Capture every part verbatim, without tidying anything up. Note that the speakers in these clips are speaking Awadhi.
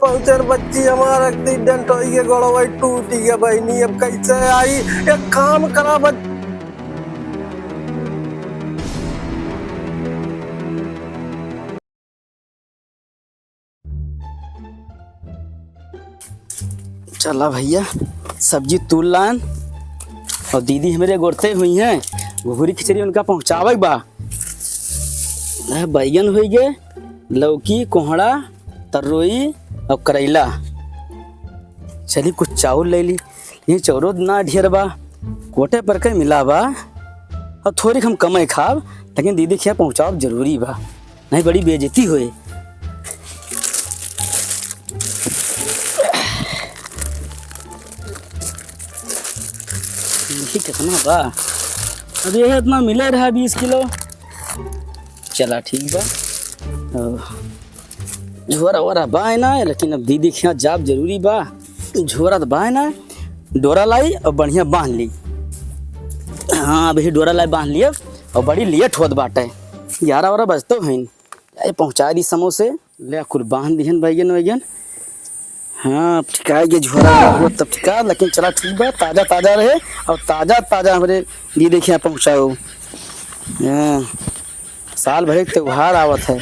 पहुँचन बच्ची हमार, एक दिन डंटोई के गोड़वा टूट गया बहिनी, अब कैसे आई? एक काम करा बच- चला भैया, सब्जी तूल लान और दीदी हमरे गोरते हुई हैं, घुघुरी खिचड़ी उनका पहुँचावे के बा। बैगन होइ गए, लौकी, कोहड़ा, तरोई और करैला। चली कुछ चाउर ले ली, ये चाउरो ना ढेर बा, कोटे पर के मिला बा। और थोड़ी हम कमे खाब, लेकिन दीदी के यहाँ पहुँचाब जरूरी बा, नहीं बड़ी बेइज्जती होए। देखी कितना बा, अब ये इतना मिले रहा बीस किलो। चला ठीक बा। अ, झोरा वोरा बाय ना, लेकिन अब दीदी के यहाँ जाब जरूरी बा। झोरा तो बाय ना, डोरा लाई और बढ़िया बांध ली। हाँ, अभी डोरा लाई बांध लिए और बड़ी लेट होत बाटे, ग्यारह बारह बजतो हैं। अरे पहुँचा दी समोसे, ले कुल बांध दिहन बैगन वैगन। हाँ, अब ठिकाए के झोरा हुआ तब ठिका, लेकिन चला ठीक बा, ताजा ताजा रहे और ताजा ताजा हमरे दीदी के यहाँ पहुँचाओ। हाँ, साल भर एक त्योहार आवत है,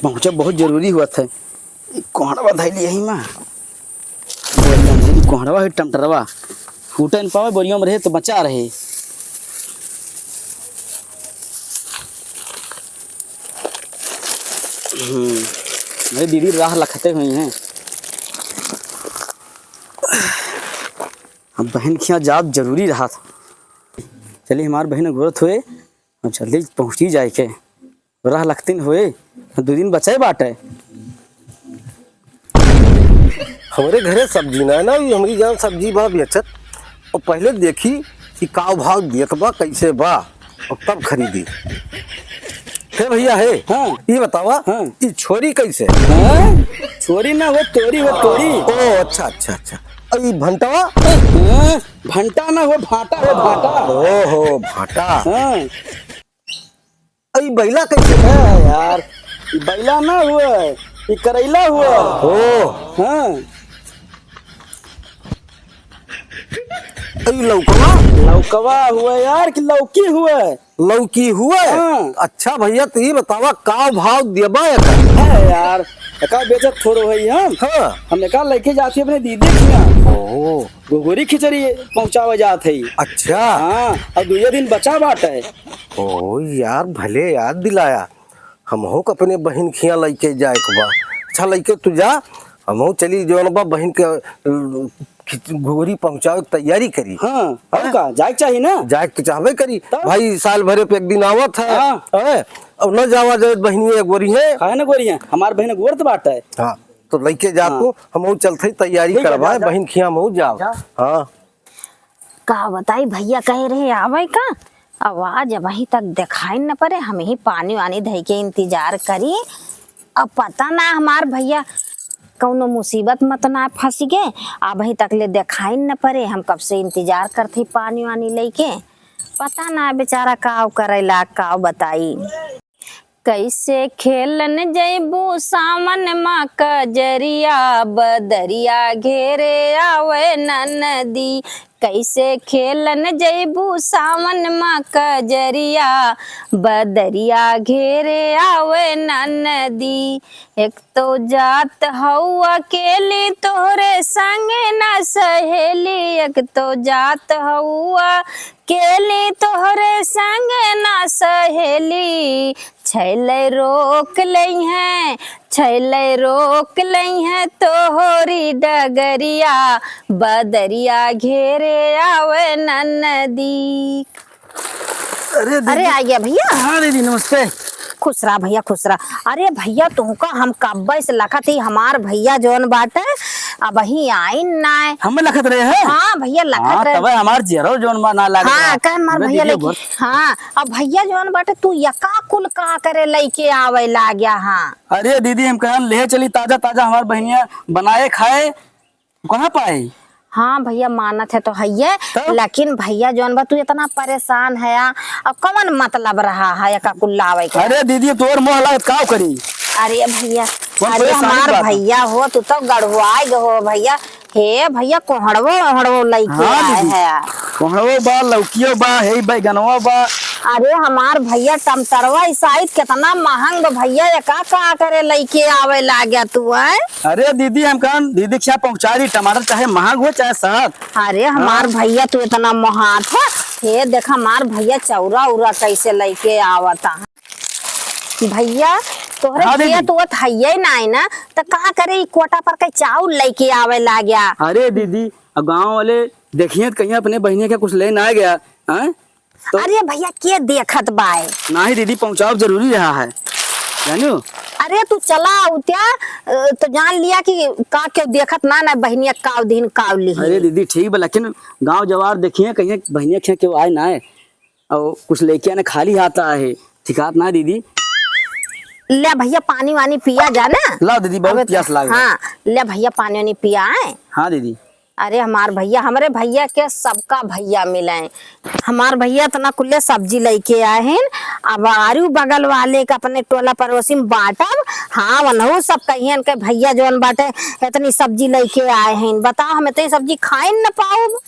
पहुँचे बहुत जरूरी हुआ है। कोहड़वा धैली यही माँ, बोरिया में धैली कोहड़वा है, टमटरवा फूटे न पावे, बोरिया में रहे तो बचा रहे। हम्म, मेरे दीदी राह लखते हुई हैं। अब बहन के यहाँ जाब जरूरी रहा था। चलिए, हमार बहन गोरत हुए, अब जल्दी पहुँची जाए के, राह लगतीन होए, दो दिन बचे बाटे। हमरे घरे सब्जी ना है ना, अभी हमरी जान सब्जी बा बेचत, और पहले देखी कि का भाव दियत बा, कैसे बा, और तब खरीदी। हे भैया, हे, हाँ। ये बतावा, हाँ। ये छोरी कैसे? हाँ? छोरी ना हो, तोरी हो, तोरी। ओ, अच्छा, अच्छा, अच्छा। और ये भंटवा? हाँ, भंटा ना हो, भाटा हो, भाटा। ओ हो, भाटा। हाँ। अई बैला कैसे? है यार, ई बैला ना हुआ, ई करैला हुआ। ओ। हाँ। अई लौकवा? लौकवा हुआ यार कि लौकी हुआ? लौकी हुआ? हाँ। अच्छा भैया, तो ये बतावा, का भाव देबा एकर? है यार, एका बेचत थोड़ो है हम। हाँ। हम एका लेके जाती अपने दीदी के यहाँ। ओ। घुघुरी खिचड़ी पहुँचावे जात है। अच्छा। हाँ, और दुइये दिन बचा बाटे। ओ यार, भले याद दिलाया, हमहू के अपने बहिन खिया लइके जाए के बा। अच्छा लइके तू जा, हमहू चली जौन बा बहिन के, अ, खिच-, घुघुरी पहुँचावे के तैयारी करी। हाँ, हाँ? और का, जाए के चाही ना? जाए के तो चाहबे करी। तब? भाई, साल भरे पे एक दिन आवत है, हाँ। हैं? और न जावा जाए बहिनिया एक गोरी है। काहे न गोरी है? हमार बहिन गोर तो बाटे। हाँ, तो लइके जा हाँ। तू, हमहू चलत हई तैयारी ठीक है, करवाए, जा, जा। बहिन खिया हमहू जाओ। जा। हाँ। का बताई, भैया कहे रहे आवे का, आवाज अबहीं तक देखाई न पड़े। हम ही पानी वानी धई के इंतजार करी। अब पता ना हमार भैया कौनो मुसीबत मत ना फंस गए, अबहीं तक ले देखाई न पड़े। हम कब से इंतजार करत ही पानी वानी लेके, पता ना बेचारा काव करेला, काव बताई। कैसे खेलन जैबू सावन मा कजरिया, बदरिया घेरे आवे ननदी। कैसे खेलन जैबू सावन मा कजरिया, बदरिया घेरे आवे ननदी। एक तो जात हऊ अकेली, तोहरे संगे ना सहेली। एक तो जात हऊ अकेली, तोहरे संगे ना सहेली। छैले रोक लइहें, छैले रोक लइहें तोहरी डगरिया, बदरिया घेरे आवे ननदी। अरे दीदी। अरे, आ गया भैया। हाँ दीदी, नमस्ते। खुश रहा भैया, खुश रहा। अरे भैया, तुमका हम कब्बे से लखत ही, हमार भैया जौन बाटे, अबहीं आइन नाय। हमें लखत रहे हैं? हाँ भैया, लखत हाँ, रहे। तबे हमार जियरो जौन बा ना लागत हाँ, रहा। कहे हमार अबे भैया दीदी, लेकिन, बहुत हाँ, अब भैया जौन बाटे, तू यका कुल का करे लइके आवे लाग्या, हाँ। अरे दीदी, हम कहन ले चली ताजा ताजा हमार बहिनिया बनाए खाए, कहाँ पाई? हाँ भैया, मानत है तो हइये, तब? लेकिन भैया जौन बा तू इतना परेशान है, आ, अब कौन मतलब रहा है एका कुल लावे के? अरे दीदी, तोर मोह लागत काव करी? अरे भइया, कौन अरे परेशानी हमार बा? भइया हो, तू तो गड़ुआइ गए हो भइया। हे भइया, कोहड़वो ओहड़वो लइके हाँ आए दीदी, है। कोहड़वो बा, लौकियो बा, हे बैगनवा बा। अरे हमार भइया, टमटरवा ई साइत केतना महंग बा भइया, एका का करे लइके आवे लाग्या तू, हैं? अरे दीदी, हम कहन दीदी के यहाँ पहुँचा दी, टमाटर चाहे महंग हो चाहे सस्त। अरे हमार हाँ। भइया, तू एतना मोहात है। हे देख हमार भइया, चौरा उरा कैसे लइके आवता। भइया, तोहरे हाँ, दीदी। खेत ओत हइये नाई ना, त का करे ई कोटा पर के चाउर लइके आवे लाग्या? अरे दीदी, अब गाँव वाले देखिए त कहिया अपने बहिनिया के कुछ लेन आ गया, हैं? तो अरे भइया, के देखत बाए? नाही दीदी, पहुँचाव जरूरी रहा है, जानियो? अरे तू चला उत्या, अ, तो जान लिया कि का केहू देखत ना, ना बहिनिया काव दिहिन काव लिही। अरे दीदी, ठीक बा, लेकिन गाँव जवार देखिए कहिया बहिनिया के केहू आए ना है। और कुछ लइके ना खाली हाथ आए है, ठिकात ना दीदी। ले भइया, पानी वानी पिया जा ना। ला दीदी, बहुत अबे त-, प्यास लाग रहा है। हाँ, ले भइया, पानी वानी पिया आए। हाँ दीदी। अरे हमार भइया, हमरे भइया के सबका भइया मिले। हमार भइया एतना कुल्ले सब्जी लइके आए हैं, अब आरू बगल वाले के अपने टोला पड़ोसी में बाँटब। हाँ, वनहु सब कहियन के भइया जौन बाटे एतनी सब्जी लइके आए हैं, बताओ हम एतनी सब्जी खाइन न पाउब।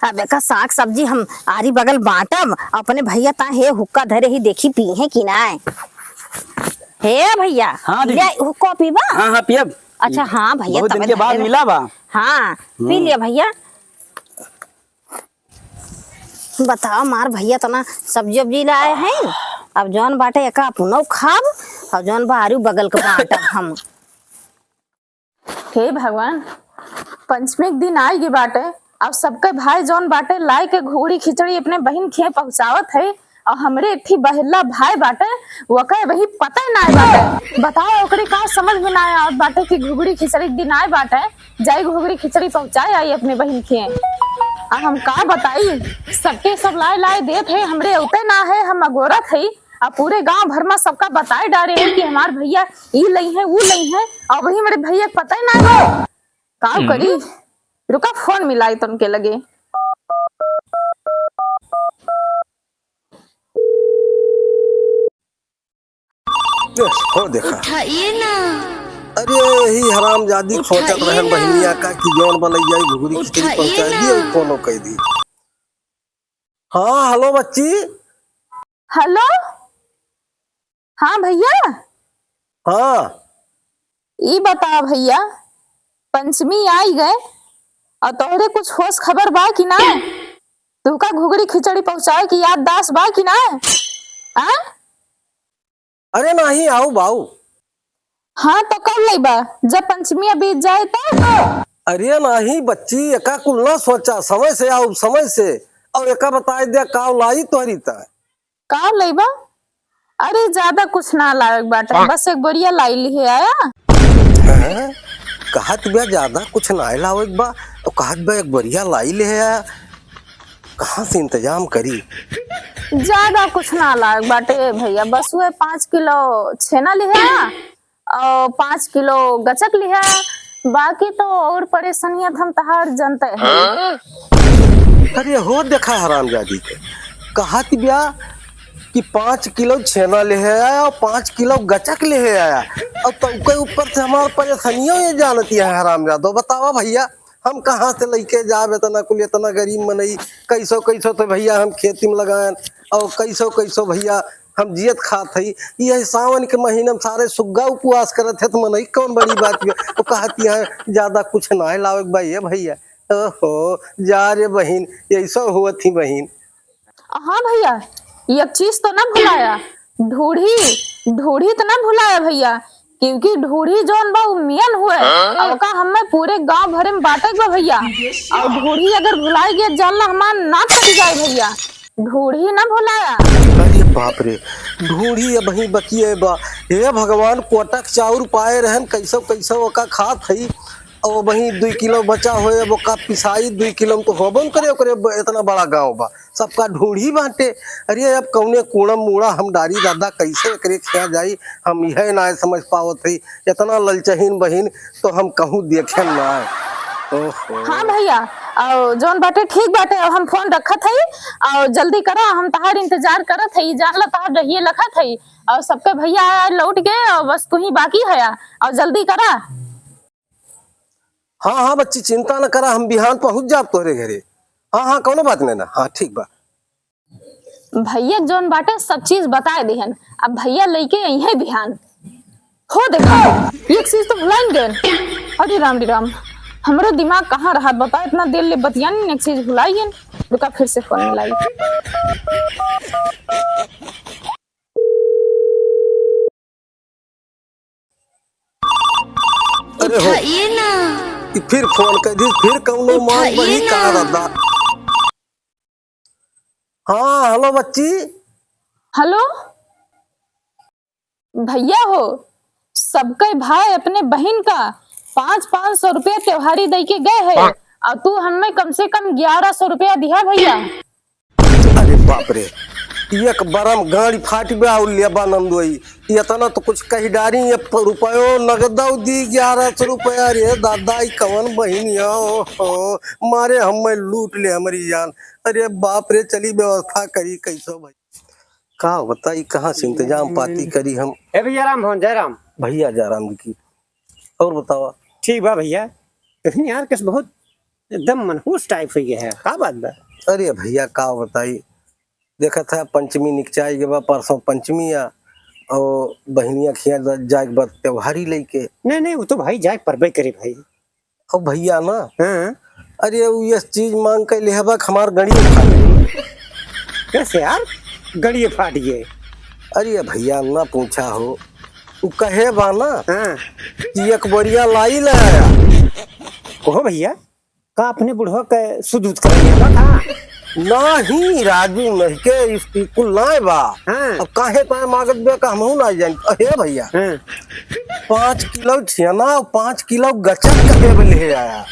अब एका साग सब्जी हम आरी बगल बाँटब, अपने भइया ता हे हुक्का धरे ही, देखी पीहे कि नाय। हे भइया, हाँ दीदी। ले हुक्का पीबा? हाँ, हाँ, पियब। अच्छा, हाँ भइया, बहुत दिन तबे के बाद धरे मिला बा। हाँ, पी हम्म। लिया भइया। बताओ, हमार भइया तना सब्जी उब्जी लाए हैं, अब जौन बाटे एका अपनो खाब, और जौन बा आरू बगल के बाँटब हम। हे भगवान, पंचमी के दिन आइ गए बाटे, अब सबके भाई जौन बाटे लाइ के घुघुड़ी खिचड़ी अपने बहिन खिए पहुँचावत है, और हमरे एक ठी बहेला भाई बाटे, वके वही पता ही नाय बाटे। बताओ, ओकरे का समझ में नाय आवत बाटे कि घुघुड़ी खिचड़ी के दिन आए बाटे, जाई घुघुड़ी खिचड़ी पहुँचाए आई अपने बहिन खिए। आ हम का बताई, सबके सब लाए लाए देत है, हमरे औते ना है, हम अगोरत है। अब पूरे गांव भर में सबका बताए डारे हैं कि हमार भइया ई लई है, ऊ लई है, और वही मेरे भइया के पता ही ना है। का हम्म। करी? रुका, फोन मिलाई तुमके लगे। ए, हो देखा। उठाइए ना। अरे, यही हरामजादी उठाइए खोचत रहन ना। बहिनिया का कि जौन बलैया घुघुरी खिचड़ी उठाइए पहुंचा ना। दिए, फोनो कह दी। हाँ, हेलो बच्ची। हेलो, हाँ भइया। हाँ। ई बता भइया, पंचमी आई गए, और तोहरे कुछ होश खबर बा कि ना? तुहका घुघुड़ी खिचड़ी पहुँचाए की याददाश्त बा कि ना? आ? अरे नाही, आऊ बाऊ। हाँ, तो कब लइबा? जब पंचमी बीत जाए तब? अरे नाही बच्ची, एका कुल ना सोचा, समय से आऊ, समय से। और एका बताए दिया, काव लाई तोहरी ता। काव लइबा? अरे, ज्यादा कुछ ना लावे के बाटे, बस एक बोरिया लाई लिहे आया। हैं? कहत बिया ज्यादा कुछ ना लावे के बा, तो कहत बिया एक बोरिया लाई लिहे आया। कहाँ से इंतजाम करी? ज्यादा कुछ ना लावे के बाटे भइया, बस उहे पाँच किलो छेना लिहे आया, और पाँच किलो गचक लिहे आया। बाकी तो और परेशानियां तो हम तहार जनते हैं। अरे हो देखा हरामजादी के, कहत बिया कि पाँच किलो छेना लिहे आया और पाँच किलो गचक लिहे आया, और तौके ऊपर से हमार परेशानियों ये जानती है हरामजादो। बतावा भइया, हम कहाँ से लइके जाब एतना कुल, एतना गरीब मनई, कैसो कैसो तो भइया हम खेती में लगाएन, और कैसो कैसो भइया हम जियत खात हई। यही सावन के महीना में सारे सुग्गा उपवास करत है, तो मनई कौन बड़ी बात बा। वो कहती है, "ज्यादा कुछ ना लावे के बा ये भइया।" ओहो, जा रे बहिन, यही सब होत ही बहिन। हाँ भइया, एक चीज तो ना भुलाया, ढूढ़ी, ढूढ़ी तो ना भुलाया भइया, क्योंकि ढूढ़ी जौन बा उ मियन हुए, हाँ? और का हमें पूरे गांव भरे में बांटे के बा भइया, और ढूढ़ी अगर भुलाई गया, जान ला हमार नाक कट जाए भइया, ढूढ़ी ना भुलाया। अरे बाप रे, ढूढ़ी अबहीं बकिए बा। हे भगवान, कोटक चाउर पाए रहन, कैसो कैसो ओका खात हई, और वहीं दुई किलो बचा होए, अब ओका पिसाई दुई किलो में तो होबो न करे, ओकरे ब-, इतना बड़ा गांव बा, सबका ढूढ़ी बांटे। अरे अब कौने कूड़म मूड़ा हम डारी दादा, कैसे एकरे खिया जाई, हम यह ना समझ पावत हई। इतना ललचहीन बहिन तो हम कहूँ देखे ना। ओहो। हाँ भइया, और जौन बाटे ठीक बाटे, अब हम फोन रखत हई और जल्दी करा, हम तहार इंतजार करत हई, जान ला तहार रहिए लखत हई। और सबके भैया आया लौट के, और बस तू ही बाकी हया, और जल्दी करा। हाँ, हाँ बच्ची, चिंता न करा, हम बिहान पहुँच जाब तोहरे घरे। हाँ, हाँ, कौनो बात नहीं ना। हाँ, ठीक बा। भैया जौन बाटे सब चीज बताए दिहन, अब भैया लइके अइहे बिहान। हो देखा, एक चीज तो भुलाइन गए। अरे राम रे राम, हमरो दिमाग कहाँ रहा बता, इतना देर ले बतियानी, एक चीज भुलाई गए। रुका, फिर से फोन मिलाई। अरे हो, उठाइए ना। ई फिर फोन कर दी, फिर कौनो मान उठाइए बही ना। का दादा। हाँ, हेलो बच्ची। हेलो भैया हो, सबके भाई अपने बहिन का पाँच, पाँच सौ रुपया त्योहारी दे के गए है, और तू हमें कम से कम ग्यारह सौ रुपया दिया भैया। अरे बाप रे, एक बरम गाड़ी फाट बा और लेबा नंदोई, इतना तो कुछ कही डारी, ये प-, रुपयो नगदौ दी ग्यारह सौ रुपया। रे दादा, ई कवन बहिनिया हो, हो, मारे हमें लूट ले हमारी जान। अरे बाप रे, चली व्यवस्था करी कैसो भाई। का बताई, कहाँ से इंतजाम पाती करी हम। ए भैया राम भवन, जय राम। भैया जय राम जी की। और बतावा। ठीक बा भैया, लेकिन यार किस बहुत एकदम मनहूस टाइप हो गया है, का बात बा? अरे भैया का बताई, देखत है पंचमी निकचाई के बा, परसों पंचमी आ, और बहिनिया खिया ज-, जाए के बाद त्योहारी लेके। नहीं, नहीं, वो तो भाई जाए परबे करे भाई। और भैया ना, हाँ। अरे वो ये चीज मांग के लेहबा कि हमार गड़िए फाट गई। कैसे यार, गड़िए फाट गए? अरे भैया ना पूछा हो, वो कहे बा ना हाँ। कि एक बोरिया लाई ले आया। कहो भैया, का अपने बुढ़वा के सुध उध करइया बा का? नाही राजू, नहीं के इस, ई कुल नाय बा। हाँ। अब काहे पाए मागत बे का हमहू ना जानी। अहे भैया, हाँ। पाँच किलो छेना और पाँच किलो गचक कहे बे ले आया।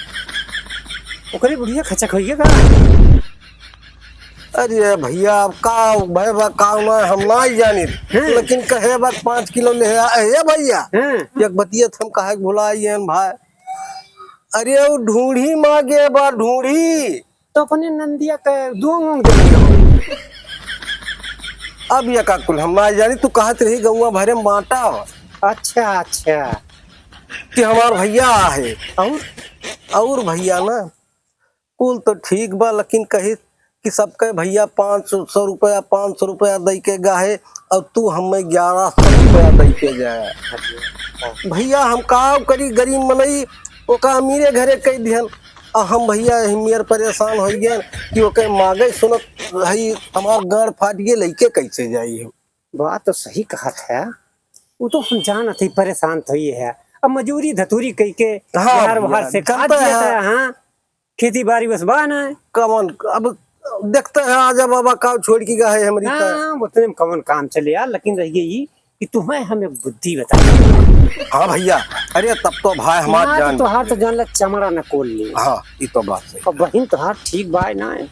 ओकरे बुढ़िया खचक होइए का? अरे भैया, अब का भय बा, का ना, हम ना जानी। हाँ। लेकिन कहे बा पाँच किलो ले आया। अहे भैया, हाँ। एक बतिया हम काहे के भुलाइएन भाई। अरे, वो ढूंढी मांगे बा, ढूंढी। तो अपने नंदिया के दो अंग दे दिया। अब ये का कुल हम ना जानी, तू कहत रही गौवा भरे माटा। अच्छा, अच्छा। कि हमार भैया आहे। और? और भैया ना, कुल तो ठीक बा, लेकिन कही कि सबके भैया पाँच सौ रुपया, पाँच सौ रुपया दई के गाहे, और तू हमें ग्यारह सौ रुपया दई के जाए। भैया, हम का करी, गरीब मनई, ओका अमीरे घरे कई दिहन, और हम भैया यही मेर परेशान हो गए कि ओके मागे सुनत हई, हमार गाड़ फाट गए, लइके कैसे जाई हम? बात तो सही कहत है, वो तो हम जानत ही परेशान तो ही है, अब मजूरी धतूरी कई के हाँ यार भैया, बाहर से खा चलता दिया है। था, हाँ। खेती बारी बस बा ना। कवन, अब देखते हैं, आजा बाबा का छोड़ के गए है हमरी हाँ, का। हाँ, उतने में कवन काम चले यार, लेकिन रह गई कि तुम्हें हम एक बुद्धि बता। हाँ भैया, अरे तब तो भाई हमार ना, तो जान तोहार तो जान ला चमड़ा न कोल ले। हाँ, ये तो बात सही। और बहिन तोहार ठीक बा ना है।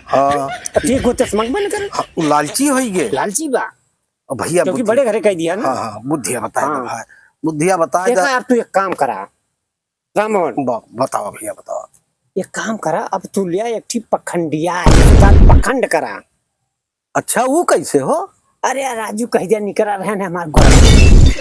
हाँ। ठीक हो, चश्मा बंद कर। हाँ, वो लालची होई गे। लालची बा। और भैया क्योंकि बुद्धि बड़े घरे कह दिया ना। हाँ, हाँ, बुद्धिया बताए हाँ। दे भाई। बुद्धिया बताए देखा दे। यार, तू एक काम करा। राममोहन। ब-, बतावा भैया, बतावा। एक काम करा, अब तू लिया एक ठी पखंडिया, एक साथ पखंड करा। अच्छा, वो कैसे हो? अरे यार, राजू कह दिया निकरा रहे ना हमार घर।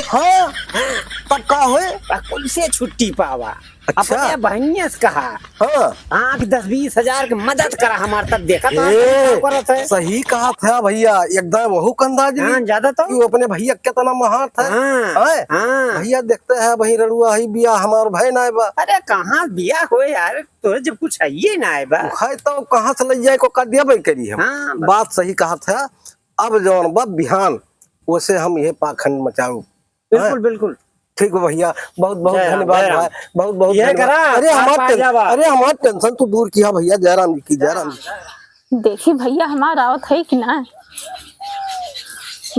हाँ? हाँ। तब का होए? आ, कुल से छुट्टी पावा। अच्छा। अपने बहनिया से कहा। हाँ। आँख दस बीस हजार के मदद करा हमार, तब देखा था ए, का करत है। सही कहा था भैया, एकदम वहू कंधा जी। हाँ, ज्यादा तो। कि वो अपने भैया कितना महान था। हाँ, हैं? हाँ। भैया देखते हैं, वही रड़ुआ ही बिया हमार भय ना बा। अरे कहाँ बिया हो यार, तोरे जब कुछ है ही ना है बा। है तो कहाँ से ले जाए को कर दिया भाई करी हम। हाँ, बस। बात सही कहा था। अब जौन बा बिहान, वैसे हम ये पाखंड मचाऊ। बिल्कुल, हैं? बिल्कुल। ठीक बा भैया, बहुत बहुत जय राम, धन्यवाद जय राम। भाई, बहुत बहुत यह धन्यवाद। करा, अरे आप हमार आ टें-, जावा। अरे हमार tension तू दूर किया भैया, जय राम जी की, जय राम जी। देखी भैया हमार आवत है कि ना?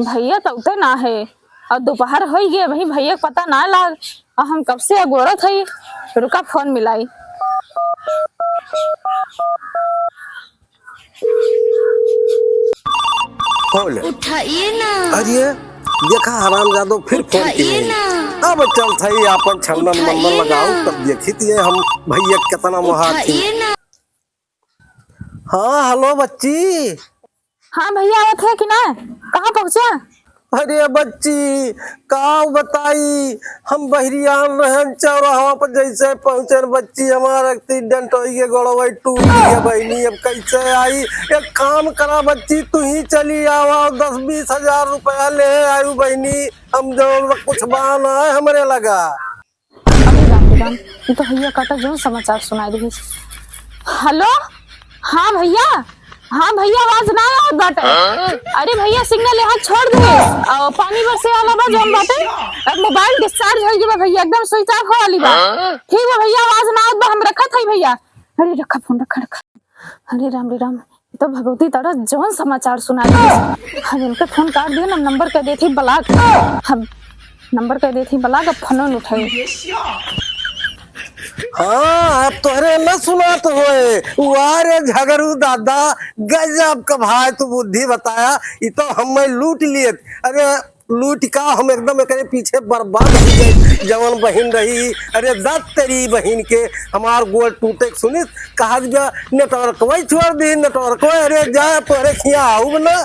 भैया तो उते ना है, और दोपहर हो गए, वही भैया के पता ना लाग, और हम कब से अगोरत है। रुका फोन मिलाई। कॉल। उठाइए ना। अरे, देखा हरामजादो फिर फोन उठाइए किए। ना। अब चल थई आपन छंदन उठाइए मंदन लगाओ, ना। तब देखी ये हम भैया कितना महान थी। उठाइए ना। हाँ, हेलो बच्ची। हाँ भइया, आवत है कि ना? कहाँ पहुँचा? अरे बच्ची, का बताई, हम बहरियान रहन, चौराहा पर जैसे पहुँचन बच्ची, हमार एक्सीडेंट होइ गए, गोड़वा टूट गए बहिनी। अब कैसे आई? एक काम करा बच्ची, तू ही चली आवा, दस बीस हजार रुपया ले आयु बहिनी। हम जौन कुछ बा ना हमरे लगा। अरे राम रे राम, ई तो भइया काटा जौन समाचार सुनाई दिहिस। हेलो, हाँ भइया, हाँ भइया, आवाज ना आवत बाटे। अरे भइया, सिग्नल यहाँ छोड़ दिहिस, और पानी बरसे वाला बा जौन बाटे, अब मोबाइल डिस्चार्ज होइ गइल बा भइया, एकदम स्विच ऑफ हो वाली बा। ठीक बा भइया, आवाज ना आवत बा, हम रखत हई भइया। अरे रखा फोन, रखा, रखा। अरे राम रे राम, ई तो भगवती तारा जौन समाचार सुना दिहिस। हम इनके फोन काट दिए ना, नंबर कह देती ब्लॉक। हम नंबर कह देती ब्लॉक, अब फोन न उठाई। हाँ, अब तोहरे न सुनात होए। वाह रे झगड़ू दादा, गजब का भाई तू बुद्धि बताया। ई तो हमें लूट लिए। अरे लूट का, हम एकदम एकरे पीछे बर्बाद हो गए। जवन बहिन रही, अरे दत तेरी बहिन के, हमार गोड़ टूटे के सुनिस, कहा जा नेटवर्क वही छोड़ दी, नेटवर्क वही, अरे जा तोहरे खिया आऊ ना।